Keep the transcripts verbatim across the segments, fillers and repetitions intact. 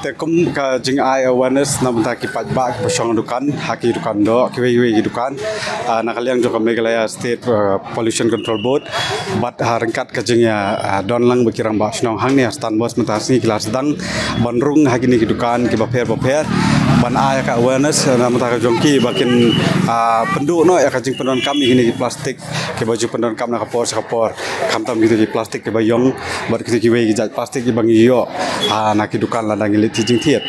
Te kum ka jingai awareness na bynta ki paidbah kiba shong dukan, ha ki dukan doh, kiwei kiwei ki dukan, ah, na ka liang jong ka Meghalaya State, ah, Pollution Control Board, bad ha ryngkat ka jingïa, ah, don lang bad ki rangbah shnong hangne ha Stanbos mynta ka sngi ki la sdang ban rung ha kine ki dukan kiba pher ba pher ban ai ka awareness, ah, na bynta ka jong ki ba kin, ah, pynduh noh ïa ka jingpyndonkam ïa kine ki plastik kiba ju pyndonkam na ka por sha ka por. Khamtam kito ki plastik kiba ïong bad kito kiwei ki jait plastik kiba ngi ïoh, ah, na ki dukan lada ngi leit thied jingthied.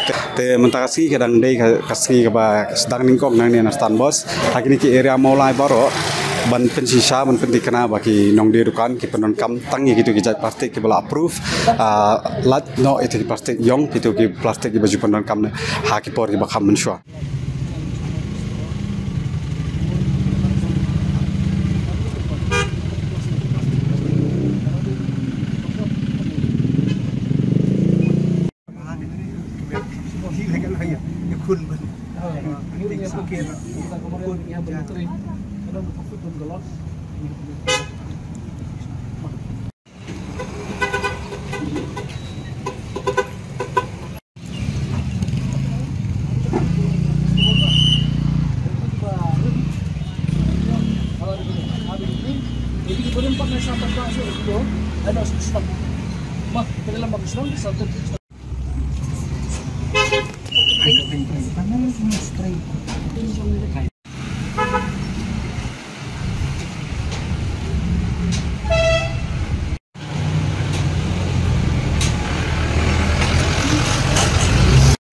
Te, te mynta ka sngi ka dang dei ka, ka sngi kaba sdang nyngkong nangne na Stanbos. Ha kine ki area Mawlai baroh ban pynshisha, ban pynthikna ba ki nongdie dukan ki pyndonkam tang ïa kito ki jait plastik kiba la approve, ah, lait noh ïa kito ki plastik ïong, kito ki plastik kiba ju pyndonkam ne ha ki por kiba kham mynshuwa.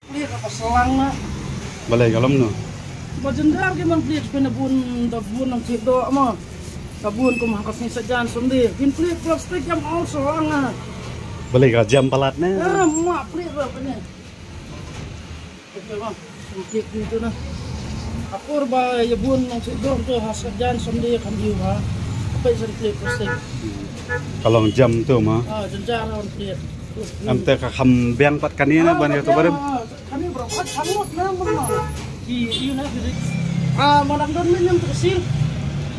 Plied ka slang na. Balei ka long no? Ba jynjar ki man plied, pynbun da bun nang chik doh ma. Da bun kum ha ka sngi Saitjaiñ Sunday. Kin plied plastik jam all slang na. Balei ka jam palat ne? Eh, ma plied ba kane. Plied ba. Plied ni tu na. Akur ba ïa bun nang chik doh tu ha Saitjaiñ Sunday kan ïa ha. Apa ïa plied plastik. Ka long jam tu ma. Ah, jynjar ha plied. Em te ka kham biang pat kane na ban ïa tu barim. Kane bro, ka chang ngut na, bro. Ki, ïu na, ki, ah, ma dang don min ïam tu ka sil.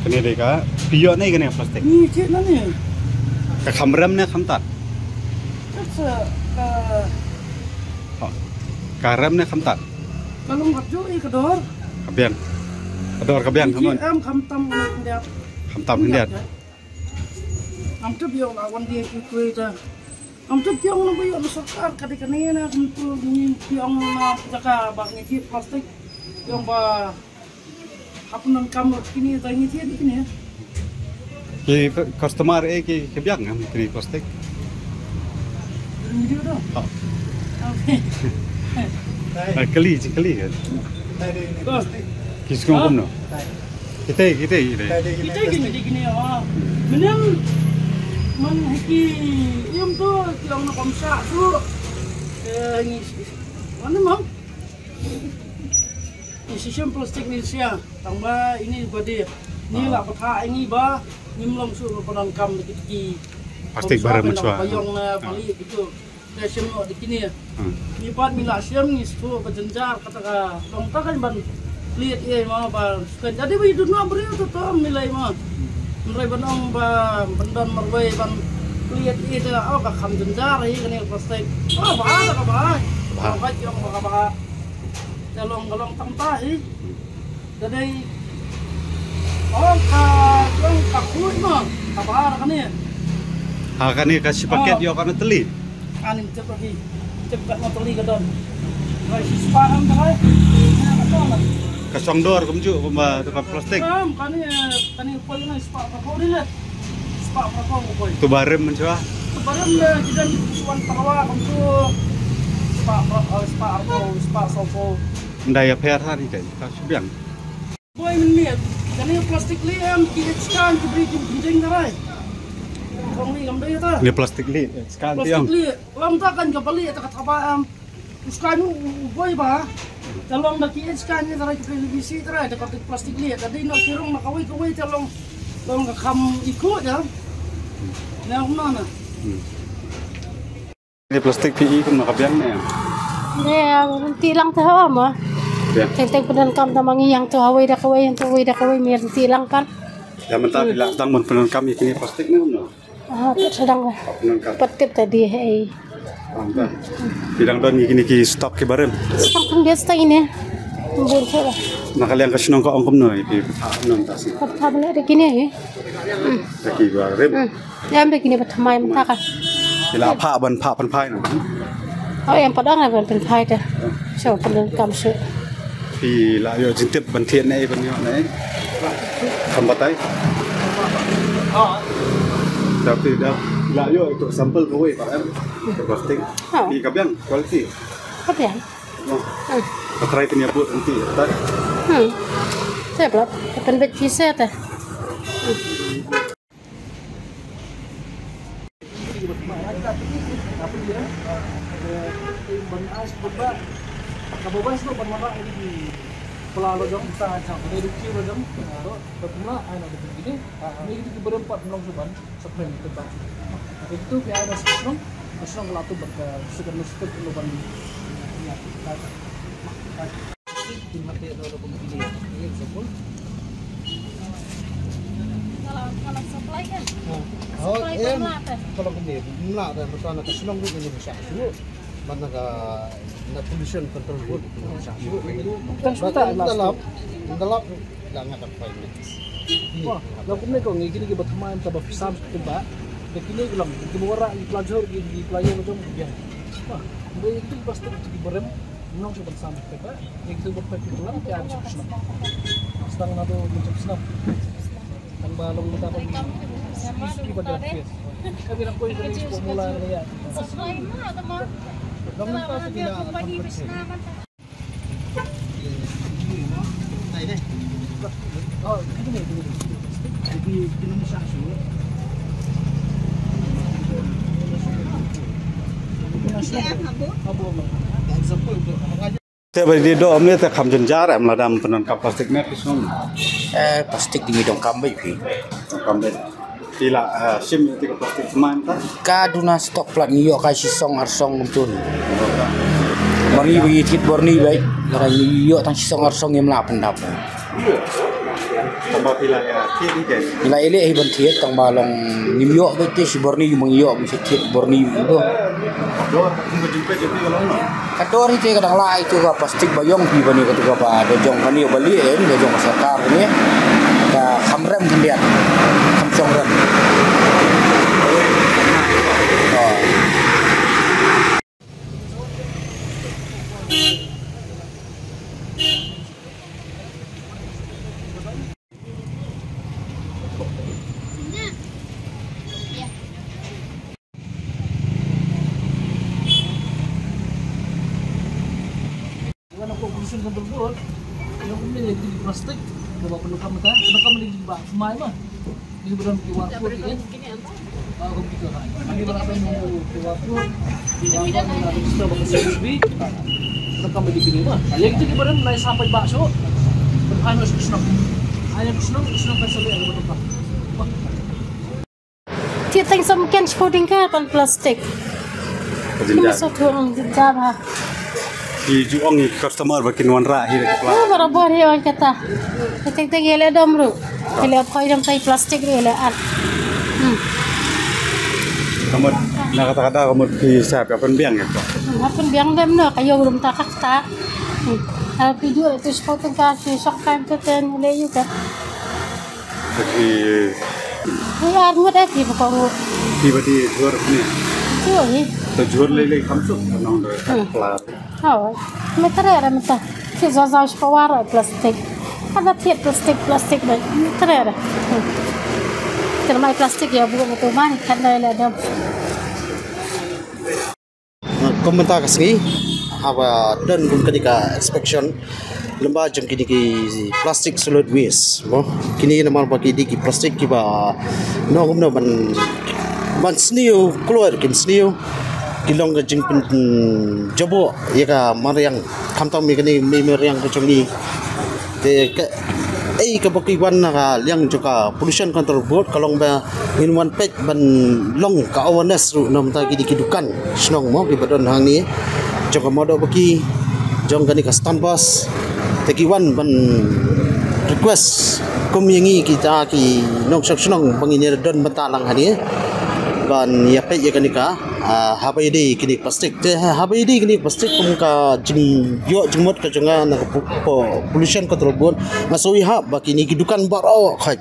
Kane dei ka, phi ïoh ne kane plastik? Ni, cik na ni. Ka kham rem ne kham tad? Ka sa, ka Oh. Ka rem ne kham tad? Ka long ka ju i ka dor. Ka biang. Ka dor ka biang, ki kham on. Em kham tam khyndiat. Kham tam khyndiat. Kham tu biang la wan dia ki kuai ta. Ngam tip tiong na ba ïoh na sorkar ka dei kane na kumtu ngi tiong na jaka ba ngi thied plastik tiong ba hap nang kam kine ta ngi thied kine. Ki customer eh ki ki biang ngam kine plastik. Video tu. Oh. Okay. Ah, kali ji kali kan. Ki sngewbha kumno? Kita kita kita. Kita kini di kini ah. Menang man hiki ïam tu tiong na komsa tu. Eh, ngi mana mang? Ngi shisha plastik ngi sia tang ba ini ba dia. Ni la patha ini ba ngim long shuh ba pyndonkam dikit ki. Plastik bara mensuah. Bayong na bali gitu. Ka shem noh da kine. Hmm. Ngi pat ngi la shem ngi sngewthuh ba jynjar kata ka long ta kan ban plied ïa ma ba sukan. Jadi ba i duna briew to to mi lei ma. Hynrei ban ong ba ban don marwei ban plied ïa ka, oh, ka kham jynjar ïa kane plastik. Oh, ba ka ba. Ba. Ba ka ong ba ka ba. Ka long ka long tang ta hi. Ka dei. Oh, ka, ka, ka khuid ma. Ka ba ha kane. Ha kane ka shi paket ïoh kane tylli. Ani tip lagi. Tip kat ma tylli ka don. Ka shi spah am ka hai. Ka shong dor kumjuh kumba ka plastik. Am kane, kane poi na spah ka khuid ni. Spah phraphew poi. Tu ba rem mynshwa. Tu ba rem le ki don wan parwa kumjuh. Spah phraphew, spah arphew, spah sawphew. Ndai ïa pher ha ni kai. Ka shi biang. Boi mynmiet, kane plastik lieh em ki ïeit skan ki briew ki bynjeng ka rai. Kong lieh kam dei ta. Ni plastik lieh, skan ti ong. Plastik lieh, lam ta kan ka ba lieh ta ka thaba em. Skan u boi ba. Ta long da ki ïeit skan ni ta rai ki briew li bisi ta rai da ka plastik lieh. Ta dei noh ki rong na kawei kawei ta long. Long ka kham i khuid ja. Na ong na na. Hmm. Ni plastik phi i kumno ka biang ne? Ne, ti lang ta hawa ma. Biang. Teng teng pyndonkam ta ma ngi ïang tu hawei da kawei, ïang tu hawei da kawei, mir ti lang kan. Ïa mynta phi la dang ban pyndonkam ïa kine plastik ne kumno? Ah, pat sdang. Pyndonkam. Pat tip ta dei hei. Phi dang don ïa kine ki stock ki barim. Stock kan biasa ine. Bun kala. Na ka liang ka shnong ka ong kumno ïa phi? Pha kumno ta si. Pha pha bale de kine hi. Hmm. Ki barim. Hmm. Em de kine ba thymmai mynta ka. Phi la pha ban pha pynphai na. Oh, em pat ong ban pynphai te. Shu pyndonkam shu. Phi la ïoh jingtip ban thied ne ban ïoh ne. Kham batai. Tapi dah la ïoh itu sampel kawei pat em. Itu plastik. Oh. Phi ka biang quality. Ka biang. Oh. Hmm. Ka try pynïabud nanti. Hmm. Saya pula. Pynbit pisa te. Kalau, kalau supply kan? Ha. Oh, supply em, pun lah, kan? Kalau kumne, mla da, masa na ka shnong ruh ngin shah shuh. Ban na ka, na pollution control board ngin shah shuh. Tang shuh ta last. Dalam, dalam, la nga ka five minutes. Wah, la kumne ko ngi kine ki ba thymmai ta ba phi sam shuh ba. Te kine ki long, ki ba wanrah, ki pla jhur, ki, ki pla ïew jong ki biang. Wah, ba ïa ki plastik ki barim, nong shuh ban sam shuh ba. Ïa ki ba plastik ki lang, ki am shuh shnong. Stang na do, shnong. Tang ba long mata ba ki ba da pes. Ka bi na koi ka ni ko mula na ya. Long mata ki na. Te ba dei doh ym lei te kham jynjar em lada ym pyndonkam plastik ne phi sngew? Eh, plastik dei ngi donkam beit phi. Donkam beit. Phi la, eh, shim ïa ka plastik thymmai mynta? Ka duna stock palat ngi ïoh ka shisong arsong kumtu. Bor ngi ba ngi thied bor ngi beit. Lada ngi ïoh tang shisong arsong ngim lah pyndap. Tang ba phi la ïa thied hi te? Ngi la ïaleh hi ban thied tang ba long ngim ïoh beit te shi bor ngi ba ngi ïoh ban thied bor ngi beit. Ka dor hi te ka dang lah ïa itu ka plastik ba ïong phi ba ni katu ka ba da jong kane ba lieh em da jong ka sorkar kane. Ka kham rem khyndiat kham shong rem. Nga na ko pollution control board. Nga ko ni di plastik. Nga ba pyndonkam ta. Pyndonkam di ba mai ma. Di ba don Q R code kan. Ah, ko kita kan. Di ba don Q R code. Di ba don kita ba ko S B. Pyndonkam di kini ma. Yang itu di badan lai sampai bakso. Berhanu senang. Hanya senang, senang kan sampai ada bertukar. Ti tang sam ken shiphew tyngka ban plastik. Ka jynjar. Ki sa thuh ong jynjar ha. Ki ju ong ïa ki customer ba kin wanrah hi da ka pla. Barabor hi ong kata. Ka teng teng ïa leh dom ruh. Ïa leh khoi dom tai plastik ruh ïa leh ar. Hmm. Ka mut na kata kata ka mut ki sa ka pynbiang ïa ka. Hmm, ha pynbiang dem no ka ïoh rum ta ka kata. Hmm. Ha ki ju tu shiphew tyngka ki shok time tu ten leh ïa ka. Ki. Ki ar ngut eh ki ba ko ngut. Ki ba ti jhur ni. Jhur ni. To jhur lei lei kam suk nong da pla. Oh. Me tare ra me ta. Ki za za shpa war plastik. Ada thied plastik plastik ba. Me tare ra. Tyrmai plastik ïa bu tu man kan da la dam. Kum mynta ka sngi haba don kum kane ka inspection lyngba jong kine ki plastic solid waste mo. Kine namar ba ki dei ki plastic kiba no kumno ban ban sniew kloi kin sniew ki long ka jingpynjaboh ïa ka mariang khamtam ïa kane mariang ka jong ngi. Te ka ei kaba ki wan na ka liang jong ka pollution control board ka long ba ngin wan peit ban long ka awareness ruh na bynta ki dei ki dukan shnong mo kiba don hangne jong ka Mawdoh Baki jong kane ka Stanbus. Te ki wan ban request kum ïa ngi kita ki nongshong shnong ba ngin ïa don bynta lang hangne. Ban ïa peit ïa kane ka, ah, haba ïadei kine ki plastik. Te haba ïadei kine ki plastik kum ka jingïoh jingmut ka jong nga na ka pu-, pu-, Pollution Control Board, nga sngewthuh haba kine ki dukan baroh khoit,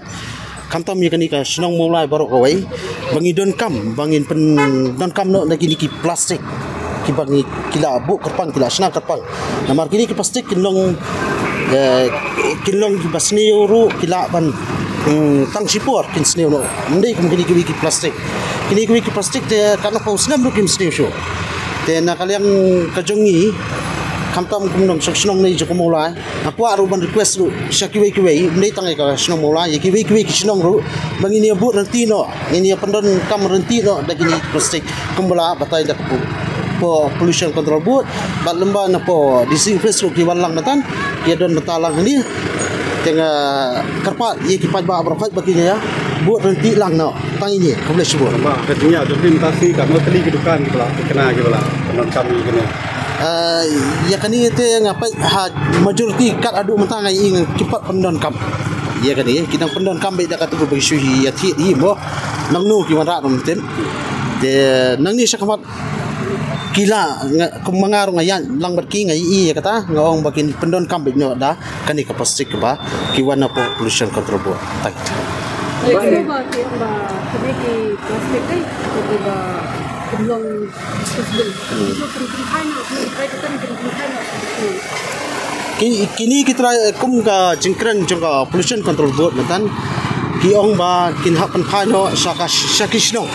khamtam ïa kane ka shnong Mawlai baroh kawei, ba ngi donkam, ba ngin pyndonkam noh na kine ki plastik kiba ngi, ki la buh kyrpang, ki la shna kyrpang. Namar kine ki plastik kin long, eh, kin long kiba sniew ruh, ki lah ban, hmm, tang shipor kin sniew noh. Ym dei kum kine kiwei ki plastik. Kine kiwei ki plastik te katno phew snem ruh kim sniew shuh. Te na ka liang ka jong ngi, khamtam kum nongshong shnong ne jong ka Mawlai, nga kwah ruh ban request ruh sha kiwei kiwei, ym dei tang ïa ka shnong Mawlai, ïa kiwei kiwei ki shnong ruh, ba ngin ïa buh rynti noh, ngin ïa pyndonkam rynti noh da kine ki plastik kumba la batai da ka pu-, pu-, Pollution Control Board. Bad lem bad na pdeng D C office ruh ki wan lang mynta, ki don mynta lang hangne. Te nga kyrpad ïa ki paidbah baroh khoit ba kin ïa buh rynti lang noh. Tang ine, khublei shibun. Ba ka jingïa jong phi mynta shi katno tylli ki dukan kiba la, ki khynnah kiba la pyndonkam ïa kane? Ah, ïa kane te nga peit ha majority kat haduh mynta nga ïohi ngi ki pat pyndonkam ïa kane, ki dang pyndonkam beit da katu ba ki shu ïa thied hi mo. Nangno ki wanrah ruh ym tip. Te nangne shakhmat ki la, nga, kum ma nga ruh nga ïaid lang bad ki, nga ïohi ïa kata, nga ong ba kin pyndonkam beit noh da kane ka plastik ba ki wan na Pollution Control Board. Thank you. Ba ki ong ba kine ki plastik, eh, ki ba kin long disposable. Ki, kine ki trai, eh, kum ka jingkren jong ka Pollution Control Board mynta, ki ong ba kin hap pynphai noh sha ka, sha ki shnong,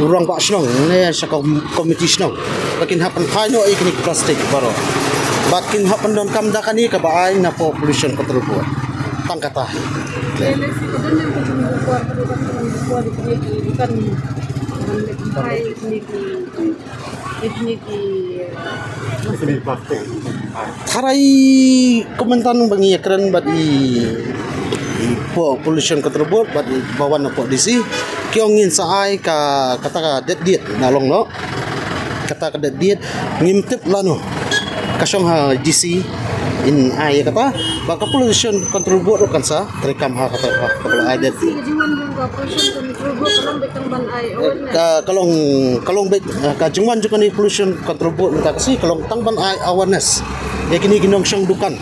u rangbah shnong ne sha ka komiti shnong, ba kin hap pynphai noh ïa kine ki plastik baroh. Bad kin hap pyndonkam da kane kaba ai na Pollution Control Board. Tang kata. Tharai kumta ba ngi ïakren bad i, i pdeng Pollution Control Board bad i ba wan na pdeng D C, ki ong ngin sa ai ka, kata ka date, date na long noh. Kata ka date, date ngim tip lano. Ka shong ha D C in ai kata, bad ka Pollution Control Board ruh kan sa treikam ha kata, ha kata ka date, date. Ka jingwan jong ka Pollution Control Board ka long beit tang ban ai awareness. Ka, ka long, ka long beit, eh, ka jingwan jong kane Pollution Control Board mynta ka sngi ka long tang ban ai awareness ïa kine ki nongshong dukan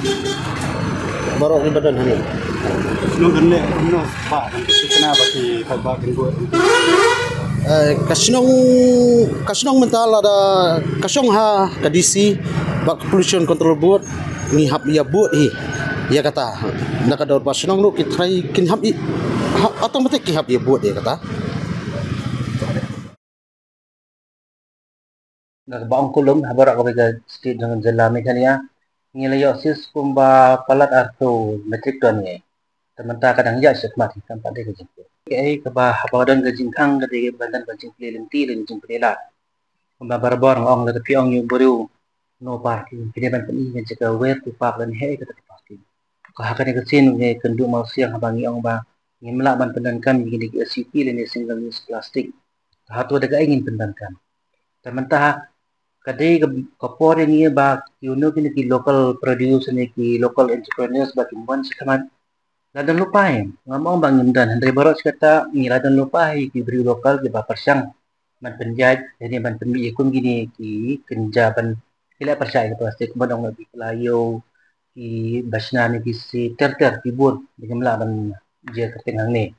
baroh kiba don hangne. Shnong hangne kumno ba kan ka thikna ba ki paidbah kin buh? Eh, ka shnong, ka shnong mynta lada ka shong ha ka D C bad ka Pollution Control Board, ngi hap ïa buh hi ïa kata. Na ka dorbar shnong ruh ki trai kin hap i, ha, automatic ki hap ïa buh ïa kata. Na kaba ong kulum ha baroh kawei ka state jong ka jylla Meghalaya, ngi la ïoh sis kumba palat arphew metric ton ngi. Te mynta ka dang ïaid shakhmat hi, kam pat dei ka jingplie. Kaei kaba haba don ka jingkhang ka dei ban don ka jingplie lynti lane jingplie lad. Kumba barabor nga ong, lada phi ong ïa u briew no parking, phi dei ban pyni ïa ka jaka where to park lane haei kata ka parking. Ka ha kane ka sien ngi kynduh mawsiang haba ngi ong ba ngim lah ban pyndonkam ïa kine ki S U P lane single use plastic. Ka hato da kaei ngin pyndonkam? Te mynta ha ka dei ka, ka por ïa ngi ba kino kino ki local produce ne ki local entrepreneurs ba kin wan shakhmat. La don lypa hi, ngam ong ba ngim don, hynrei baroh shi katta ngi la don lypa hi ki briew local kiba pyrshang ban pynjait, lane ban pynmih ïa kum kine ki kynja ban ki leh pyrshah ïa ki plastik, ban ong ki pla ïew, ki bashna ne ki si ter ter ki bun ba ngim lah ban jia kyrteng hangne.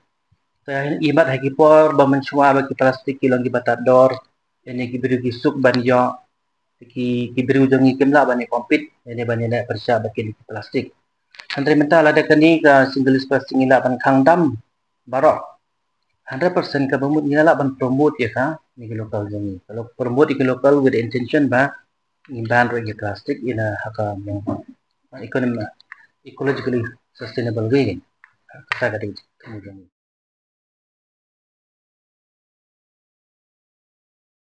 Te i mat ha ki por ba mynshuwa ba ki plastik ki long kiba tad dor, lane ki briew ki suk ban ïoh, ki, ki briew jong ngi kim lah ban ïa compete, lane ban ïa leh pyrshah bad kine ki plastik. Hynrei mynta lada kane ka single use plastic ngi lah ban khang dam baroh, hundred percent kaba mut ngi lah ban promote ïa kane ka local jong ngi. Ka lo-, promote ïa ka local with the intention ba ngin ban ruh ïa ka plastik ïa na ha ka, um, econom-, ecologically sustainable way. Kata ka dei ka mut jong ngi.